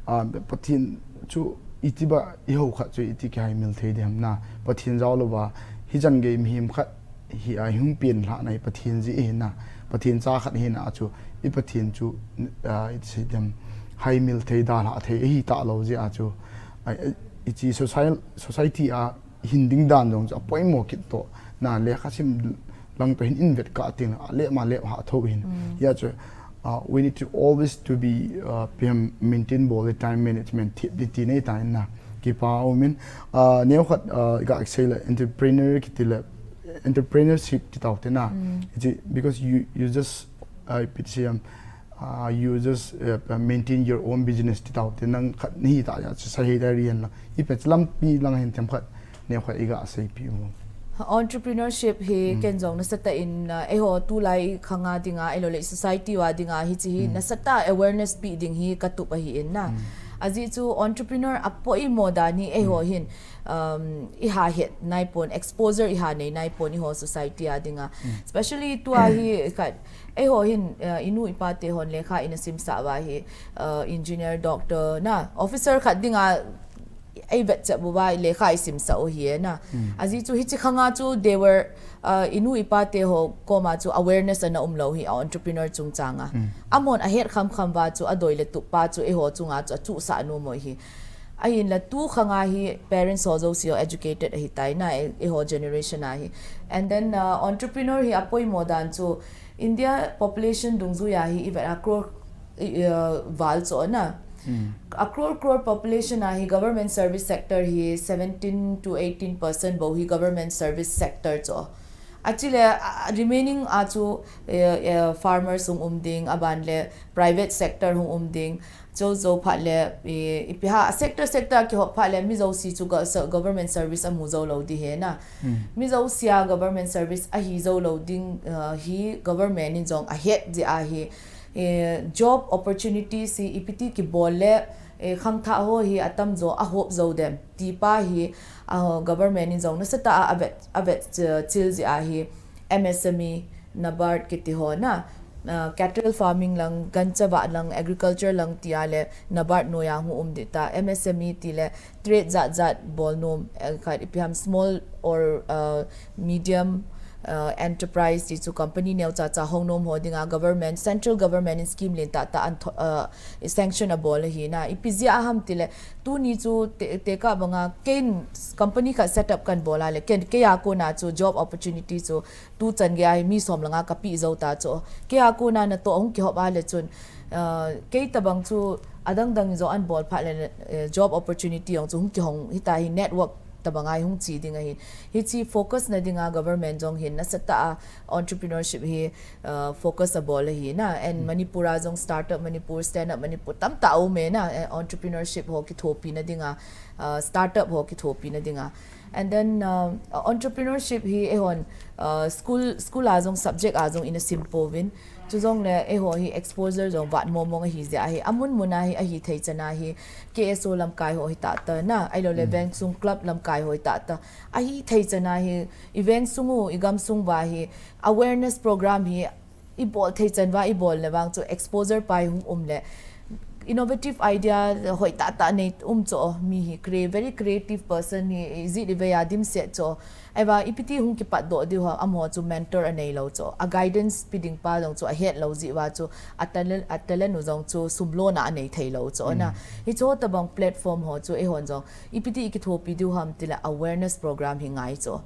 ah, Pathen chu iti ba i ho khat chu iti kihaimil thei ding ham na. Pathen jao lou ba, hichan gei mihem khat hi a hung pen lhah na hi Pathen jeh hi na, Pathen cha khat hi na chu, i Pathen chu, ah, i sei dem, haimil thei dalha thei hi ta lou jeh a chu, ah, i chi soci-, society a hin ding dan jong chu a poimo kit toh, na lekha sim lang toh hin in vet kah teng, a lep ma lep ha tho hin. Hia chu, uh, we need to always to be, uh, P M maintain bol le time management thip ding ti nei ta in na. Kipa um in, uh, neokhat, uh, ga sei le entrepreneur kiti le entrepreneurship ti tau te na. It's because you, you just, uh, P T C M, uh, you just, uh, maintain your own business ti tau te nang khat ni ta ya sa hi da rian la. I pe lampi lang hin them khat. Neokhat i ga sei pi u. Entrepreneurship hi ken jong nasatah in, uh, eiho tulai khang a ding a, eilou le society a ding a, hichi hi nasatah awareness pe ding hi ka tup ahi in na. Ajeh chu entrepreneur a poimo dan hi eiho hin, um, i ha het nai pon, exposure i ha nei nai pon eiho society a ding a. Especially tua hi khat, eiho hin, uh, i nu i pa te hon lekha i na simsah uva hi, uh, engineer, doctor, na, officer khat ding a, Ei vet chep uva, i lekha i simsah u hi na. Ajeh chu hichi khanga chu they were, uh, i nu i pa te ho koma chu awareness ana um lou hi a entrepreneur chungchang a. Amahon ahet kham kham uva chu adoi le tup pa chu eiho chunga chu achuhsah nom u hi. Ahinla tu khanga hi parents ho jouse ho educated ahitai na, e, eiho generation a hi. And then, uh, entrepreneur hi apoimo dan chu India population dungjuia hi i vet a crore, i, uh, val chu na. A crore crore population a hi government service sector hi seventeen to eighteen percent bou hi government service sector chu. Achule, a, a remaining a chu, eh, eh, farmers hung um ding, aban le private sector hung um ding. Chu jou phat le, i, ipi ham, a sector sector kihop phat le mi jouse chu go-, so, government service amu jou lou ding hi na. Mi jouse a government service ahi jou lou ding, uh, hi government in jong ahet jeh a hi, eh, job opportunities hi ipi ti kibol le, eh, khangthah ho hi atamjo ahop jou dem ti pa hi, uh, government in jong nasatah a avet, avet, uh, chil jeh a hi M S M E, NABARD kiti ho na, uh, cattle farming lang, gancha vah lang, agriculture lang tia le NABARD noiya hung um ding ta, M S M E ti le trade jat jat bol nom, eh, khat ipi ham small or, uh, medium, uh, enterprise ti chu company neo cha cha hong nom ho dinga government, central government in scheme lentah tah an tho-, uh, sanction abol ahi na. Ipi jeh a ham ti le, tuni chu te, tekah banga ken company khat set up kan bol a le, ken, kei a kona chu job opportunity chu tu chan gei a hi mi som langa kapeh jou ta chu. Kei a kona natoh hung kihop a le chun, uh, kei tabang chu adang dang in jong an bol phat le, eh, job opportunity jong chu hung kihong hita hi network tabang a hi hung che ding ahi. Hichi focus na dinga government jong hin nasatah a entrepreneurship hi, uh, focus abol ahi na. And Manipur a jong Startup Manipur, Stand Up Manipur tamtah aum e na, eh, entrepreneurship ho kithopi na dinga, uh, startup ho kithopi na dinga. And then, uh, entrepreneurship hi eihon, uh, school, school a jong subject a jong ina sim pouvin. Chujongle eiho hi exposure jong vat mong mong ahi jeh a hi. Amun mun a hi ahi thei chan a hi K S O lamkai ho hi tah tah na. Ahilouleh veng sung club lamkai ho hi tah tah. Ahi thei chan a hi i veng sung u, i gam sung uva hi awareness program hi i bol thei chan uva i bol le vang chu exposure pa hi hung um le innovative idea hoitah tah nei um chu mi hi crea-, very creative person hi i jih le vei a dimset chu. Ahivang ipi ti hung kipat doh diu ham, amaho chu mentor anei lou chu. A guidance pe ding pa jong chu ahet lou jeh uva chu a talent, a talent u jong chu sum lona anei thei lou chu na. Hicho tabang platform ho chu eihon jong ipi ti i kithopi diu ham ti le awareness program hi ngai chu.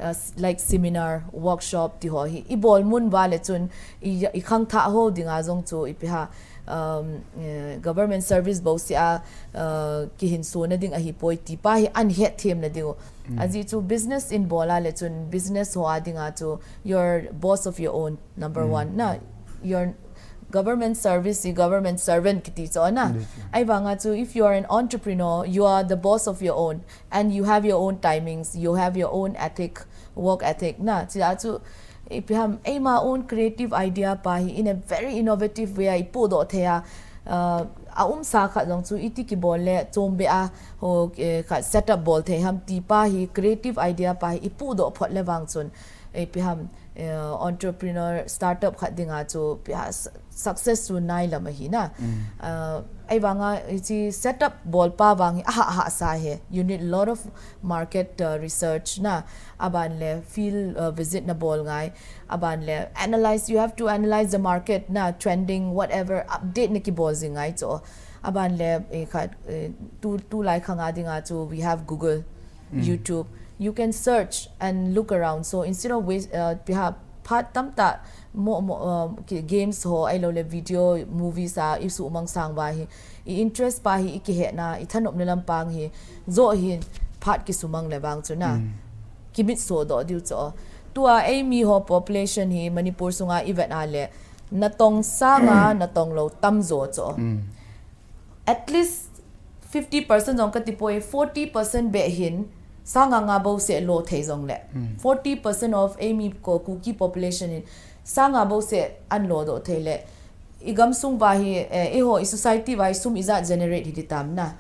Uh, s-, like seminar, workshop ti ho hi i bol mun uva le chun i, i khangthah ho dinga jong chu ipi ham, um, eh, government service bouseh a, uh, kihinso na ding ahipoi ti pa hi an het them na diu. Ajeh chu business in bol a le chun business ho a dinga chu you're boss of your own, number one na. You're government service hi government servant kiti chu na. Ahivang a chu if you are an entrepreneur, you are the boss of your own. And you have your own timings, you have your own ethic, work ethic na. Chujeh a chu ipi ham, eima own creative idea pa hi in a very innovative way a i pudoh thei a, uh, aumsa khat jong chu iti kibol le chom be a ho, eh, khat setup bol thei ham ti pa hi creative idea pa hi i pudoh phot le vang chun ipi ham, eh, entrepreneur startup khat dinga chu ipi ham s-, success chu nai lam ahi na. Uh, ahivang a hichi setup bol pa vang hi ahah hah sa hi. You need a lot of market, uh, research na. Aban le field, uh, visit na bol ngai. Aban le analyze, you have to analyze the market na, trending, whatever, update na kibol jing ngai chu. Aban le, eh, khat, eh, tu, tulai khang a dinga chu we have Google, YouTube. You can search and look around. So instead of waste, uh, ipi ham phat tamtah mo, mo, uh, ki-, games ho, ahilouleh video, movies a i sumang sang uva hi, i interest pa hi i kihetna, i thanopna lampang hi joh hin phat kisumang le vang chu na. Kimitsoh doh diu chu. Tua eimi ho population hi Manipur sunga i vet a le natong sanga natong lou tamjo chu. At least fifty percent jong kati poi, forty percent beh hin sanga nga bouseh lo thei jongle. Forty percent of eimi ko Kuki population hin sanga bouseh an lo doh thei le. I gamsung uva hi, eh, eiho, i society uva hi sum ijat generate hiti tam na.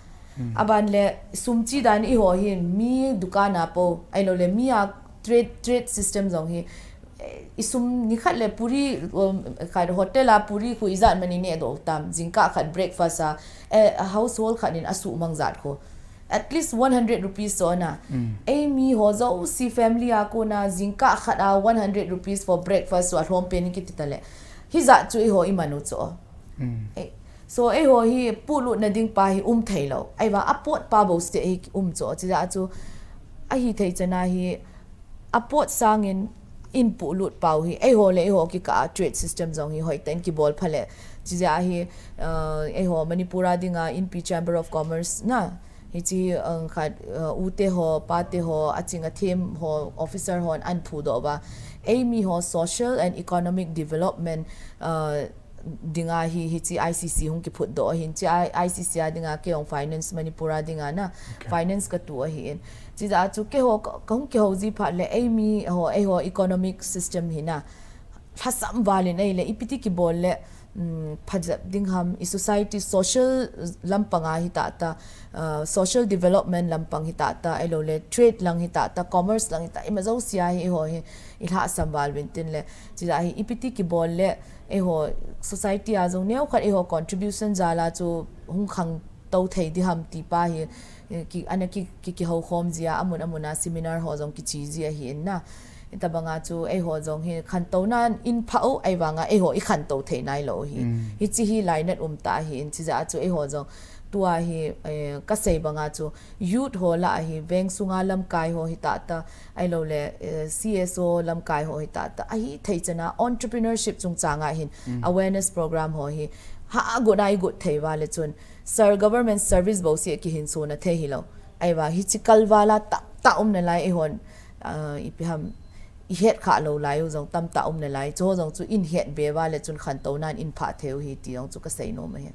Aban le sum chi dan eiho hi mi dukan a po, ahilouleh mi a trade, trade system jong hi, eh, i sum nikhat le puri, um, khat hotel a puri khu ijat mani neh doh tam, jingkah khat breakfast a, eh, household khat in asumang jat khu. At least one hundred rupees so na. Ei mi ho jouse family a kona jingkah khat a one hundred rupees for breakfast chu alhom pen kiti tale. Hijat chu eiho imanu chu. Eh, so eiho hi pulut na ding pa hi um thei lou. Ahivang apot pa bou seh hi um chu. Chijat chu ahithei chana hi apot sangin in pulut pau hi. Eiho le eiho kikah a trade system jong hi hoitah in kibol pha le. Chijat hi, uh, eiho Manipur a dinga Inpi Chamber of Commerce na. Hichi, uh, khat, uh, u te ho, pa te ho, aching athem ho, officer ho an phudoh uva. Ei mi ho social and economic development, uh, dinga hi, hichi I C C hung kiphutdoh ahin, chi I-, I C C a dinga kei jong finance Manipur a dinga na, Okay. finance katu ahin. Chijat chu keiho ka, kahung kihou ji phat le, ei mi ho, eiho economic system hi na. Lhasam val in ahile, ipi ti kibol le, um, phajep ding ham, i society social lampang a hi tata, uh, social development lampang hi tata, ahilou le trade lang hi tata, commerce lang hi tata, ima jouse a hi eiho hi, i lhasam val uvin tin le, chijat hi ipi ti kibol le, eiho society a jong neokhat eiho contribution jal a chu hung khangtou thei ding ham ti pa hi, eh, ki, ana ki, ki, kihoukhom jia, amun, amun a seminar ho jong kichi jia hi in na. Hitabanga chu eiho jong hi khantouna in pha u, ahivanga eiho i khantou thei nailou hi. Mm. Hichi hi lainat um tah hi in chijat chu eiho jong tua hi, eh, kasei banga chu youth ho lah a hi, veng sunga lamkai ho hi tata, ahilou le, eh, C S O lamkai ho hi tata, ahithei chana entrepreneurship chungchang a hin Mm. awareness program ho hi ha agot a i got thei uva le chun, sir, government service bou seh kihinsona thei hilou. Ahivang hichi kal val a tamtah um nalai eihon, ah, ipi ham, i het kha lou lai u jong tamtah um nalai. Chu ho jong chu in het be uva le chun khantouna in pha thei u hi ti jong chu kasei nom ahi.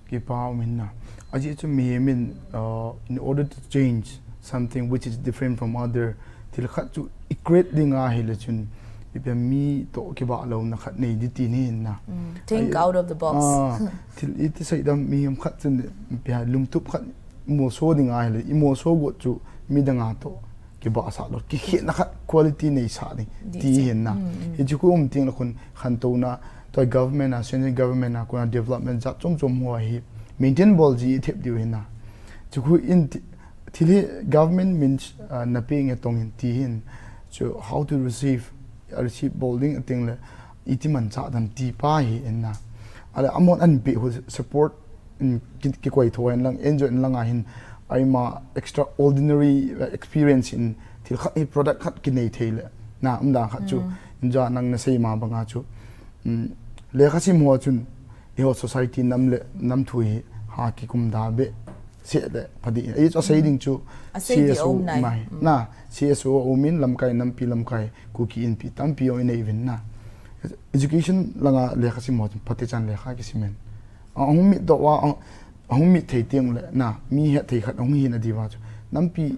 Kipa um in na. Ajeh chu mihem in, uh, in order to change something which is different from other, thil khat chu i create ding ahile chun, ipi mi toh kibah louna khat nei ding ti ni in na. Mm, think Ai, out of the box. Ah, thil iti sei dam mihem khat chun, ipi ha, lungtup khat molso ding ahile, i molso got chu midang a toh kibahsah lou, kikhetna khat quality neisah ding, Ding ti sah. Hin na. Mm, mm. Hichu khu um teng le khun khantouna, tua government a, central government a, kona development jat chom chom ho hi maintain bol ji thep diu hin na. Chu khu in ti, thil hi government min, ah, na pe nge tong hin ti hin. Chu how to receive, ah, receive bol ding ateng le iti manchah dam ti pa hi in na. Ale amon an pe ho support in ki, kikoi tho hen lang, enjoy hen lang a hin, aima extraordinary, uh, experience in thil khat hi product khat kinei thei le. Na, umdan khat chu, Mm. in ja nang na sei ma banga chu. Mm, lekha sim ho chun, eiho society nam le, nam thu hi ha kikum da be, se le, pha ding. Ei chu a sei ding chu, A sei ding C S O um nai. mai. Mm. Na, C S O um in lamkai, nampi lamkai, Kuki Inpi, tampi jong i nei uvin na. Education langa lekha sim ho chun, phatecha in lekha kisim in. A, ahung mit doh uva, a, ahung mit thei teng le, na, mi het thei khat ahung hin a diuva chu. Nampi,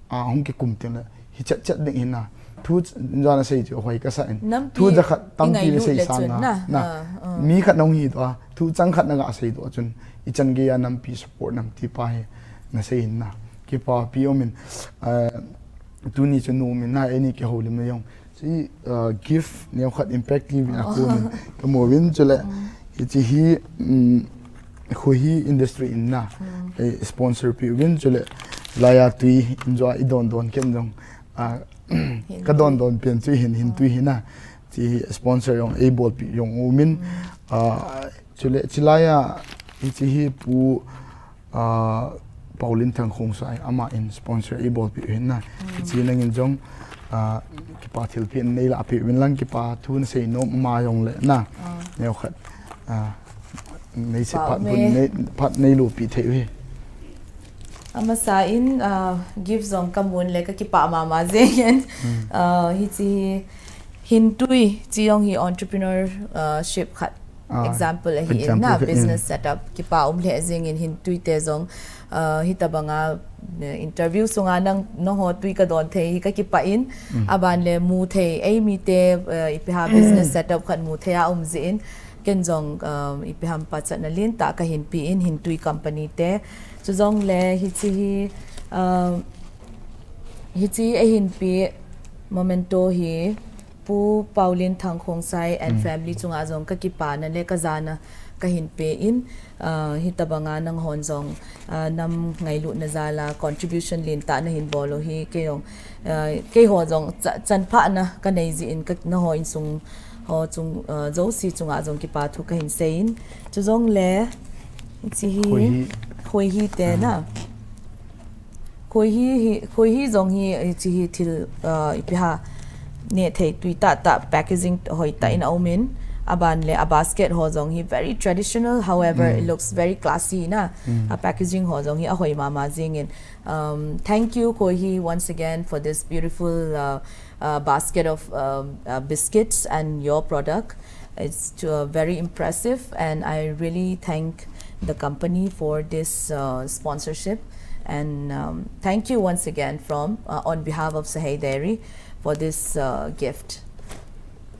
a, ahung kikum teng le, hi chet chet ding hin na. Thu ch-, ja na sei chu, hoi kasa in. Nampi Thu ja khat, i tampi le ngailut sei le sang chun a, na, na. a, a. Mi khat ahung hi doh a, thu chang khat na ga sei doh chun, i chan gei a nampi support nam ti pa hi, na sei hin na. Kipa pi um in, a, tuni chu nu um in na, ei ni kihoulim na jong. Chi, uh, gift neo khat Impact T V a Oh. kon ka mu uvin chule. Mm. Hichi hi, um, khu hi industry in na. Mm. Eh, sponsor pi uvin chule. Laiya tui in jo a i don don ken jong. Ah, Hin ka don tui. don pen chu hin, hin Oh. tui hi na. Chi hi sponsor jong ei bol pi jong um in. Mm. Ah, chule, chi laiya, hichi hi pu, ah, Paulin Thangkhongsai, ama in sponsor ei bol pi hin na. Mm. Chi nangin jong, ah, kipa thilpeh nei lah pi uvin lang kipa thu na sei nom ama jong le na. Ah. Neo khat, ah, nei se Pa phat me. bun nei, phat nei lu pi thei uhi. Amasa in, ah, gift jong ka mun le ka kipa mama jeng in. Mm. Ah, hichi hi Hintui, chi jong hi entrepreneurship khat Ah, example ahi in example na, ahi in. business setup. Kipa um le jeng in Hintui te jong, ah, hitabanga, eh, interview sunga nang, nangho tui ka don thei hi ka kipa in, Mm. aban le mu thei, ei mi te, eh, ipi ham business setup khat mu thei a um jin, ken jong, ah, ipi ham pachatna lentah ka hin pe in Hintui company te. Chu jong le hichi hi, ah, hichi a hin pe memento hi, Pu Paulin Thangkhongsai and family chunga jong kakipana le kajana kahin pe in, uh, hitabanga nanghon jong, uh, nam ngailutna jala contribution lentah nahin bol u hi kei jong, uh, keiho jong cha-, chanphahna kanei jeh in ka, nangho insung ho chung, uh, jouse chunga jong kipathu kahin sei in. Chujongle, hiche hi, khoihi, khoihi te na. Khoihi hi, khoihi jong hi, hiche hi thil, uh, ipi ham, nehthei tui tahtah packaging hoitah in aumin, aban le a basket ho jong hi very traditional, however, it looks very classy na. A packaging ho jong hi ahoi mama jingin. Um, thank you, Khoihi, once again for this beautiful, uh, uh, basket of, um, uh, biscuits and your product. It's, uh, very impressive, and I really thank the company for this, uh, sponsorship. And, um, thank you once again from, uh, on behalf of Sahei Dairy for this, uh, gift.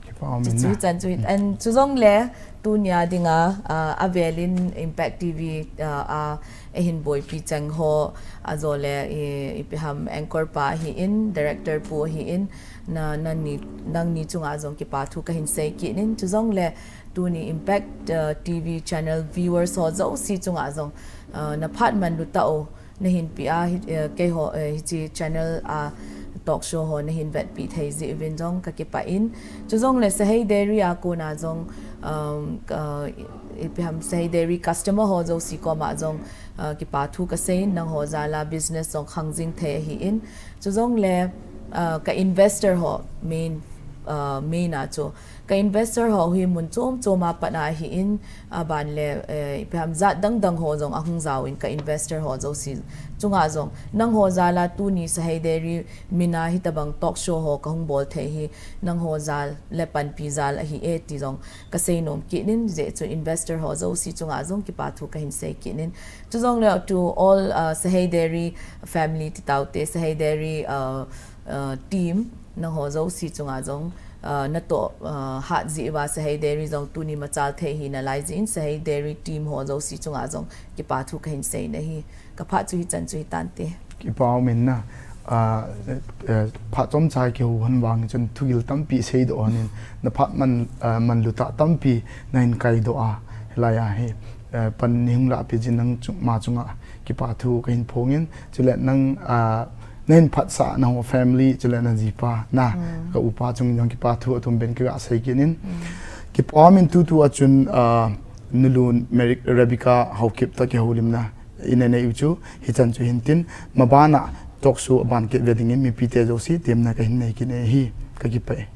Kipa um in na. Chuchu chan chu hin. And chujongle, tunia dinga, uh, avelin Impact T V, uh, a, eihin boipi cheng ho, ajole, i, ipi ham anchor pa ahin, director pu ahin, na, nangni, nangni chunga jong kipathu kahin sei kit in. Chujongle, tuni Impact, uh, T V channel viewers ho jouse chunga jong, uh, naphat manlu tah u nahin pe a, hi, uh, keiho, uh, hiche channel a talk show ho nahin vetpi thei jeh uvin jong kakipah in. Chujongle Sahei Dairy a kona jong, um, uh, ipi ham Sahei Dairy customer ho jouse koma jong, uh, kipathu kasei in, nangho jala business jong khangjing thei ahin. Chujongle, uh, ka investor ho main, uh, main a chu. Ka investor ho hi mun chom chom a pat a ahin, aban le, eh, ipi ham jat dang dang ho jong ahung jaovin ka investor ho jouse chunga jong. Nangho jala tuni Sahei Dairy min a hitabang talk show ho kahung bol thei hi, nangho jal le panpi jal ahi e ti jong kasei nom kit in, hijeh chun investor ho jouse chunga jong kipathu kahin sei kit in. Chujongle to all, uh, Sahei Dairy family ti taute, Sahei Dairy, uh, uh, team, nangho jouse chunga jong, uh, natoh, uh, hat jeh uva Sahei Dairy jong tuni machal thei hi nalai jeh in Sahei Dairy team ho jouse chunga jong kipathu kahin sei in ahi. Kaphat chu hichan chu hitante. Kipa um in na. Ah, eh, eh, phat chomcha kihou hon vang chun thugil tampi seidoh hon in, naphat man, ah, manlu tah tampi nahin kaidoh a, hilai a hi, eh, pan neihung lahpeh jeh in nangma chunga kipathu kahin phong in, chule nang, ah, nahin phatsah nangho family, chule najipa, na, ka upa chung jong kipathu atum pen kaga sei kit in. Kipa um in tutu a chun, ah, nulu Mary Rebecca Haokip toh kihoulimna ina nei u chu, hichan chu hintin, mabana talk show aban kit ve dingin mipite jouse temna kahin nei kit e hi, kakipah e.